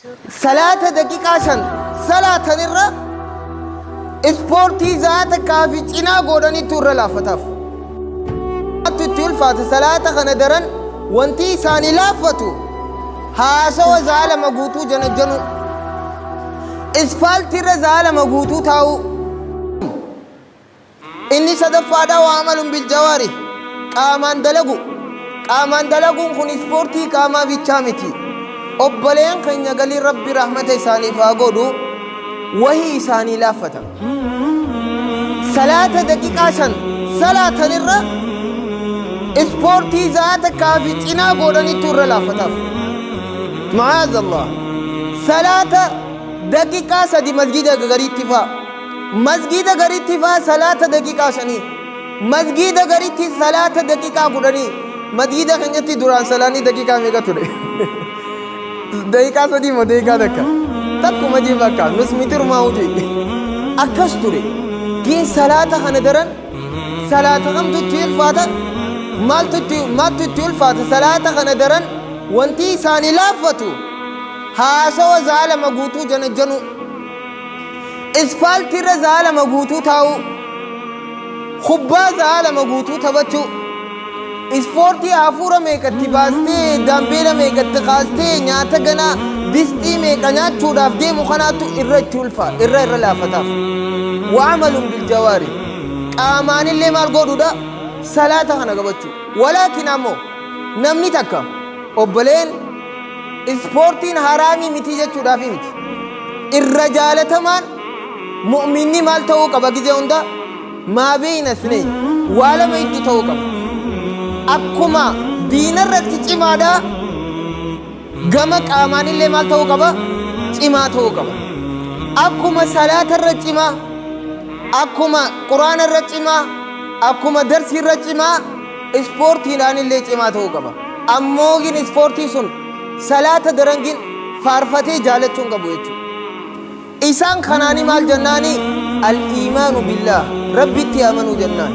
Salaata daqiiqaa 5 salaatan irra ispoortii za'a takkaa fi cinaa godhanittu irra laaffataaf. Itti ulfaata salaata kana daran wanti isaanii laaffatu haasawa za'a 2 guutuu janajjanuu. Ispaaltii irra za'a 2 guutuu taa'uu. Inni sadaffaadha wa amalun bil jawaarih qaamaan dalagu. Qaamaan dalaguun kun ispoortii qaamaa bichaa miti. Obboleen keenya galii Rabbi rahmata isaaniif haa godhu wahii isaanii laaffata. Salaata daqiiqaa 5 salaatan irra ispoortii za'a takkaa fi cinaa godhanittu irra laaffataaf. Ma'aazallah. Salaata daqiiqaa 3 masgiida gariitti fa'a. Masgiida garitti faa salaata daqiiqaa shanii. Masgiida garitti salaata daqiiqaa 10. Masgiida keenyatti duraan salaanni daqiiqaa meeqa ture? Daqiiqaa 3 moo daqiiqaa 1? Takkuma jee bakka nus mitirumaa hojii. Akkas ture. Gin salaata kana daran salaata kamtu itti ulfaata? Maaltu itti maaltu itti ulfaata? Salaata kana daran wanti isaanii laaffatu haasawa za'a 2 guutuu janajjanuu. Ispaaltii irra sa'a 2 guutuu taa'uu, kubbaa sa'a 2 guutuu taphachuu, ispoortii hafuura meeqa itti baastee, daambeela meeqa itti kaastee, nyaata ganaa distii meeqa nyaachuudhaaf deemu kanaatu irra itti ulfaa, irra irra laafataaf. Wa'amalun biljawaari. Qaamaanillee maal godhuudha? Salaata kana qabachuu. Walaakin ammoo namni takka obboleen Ispoortiin haraamii miti jechuudhaafii miti. Irra jaalatamaan mu'minni maal ta'uu qaba gizee hunda? Maa beeyna isneyn. Waa lama iddu ta'uu qaba. Akkuma diinarratti cimaadha gama qaamaanillee maal ta'uu qaba? Cimaa ta'uu qaba. Akkuma salaatarra cimaa, akkuma quraanarra cimaa, akkuma darsiirra cimaa ispoortiidhaanillee cimaa ta'uu qaba. Ammoo gin ispoortii sun salaata daran gin faarfatee jaalachuu hin qabu jechuudha. Isaan kanaani maal jennaani? Al-iimaanu billaah, Rabbitti amanuu jennaan.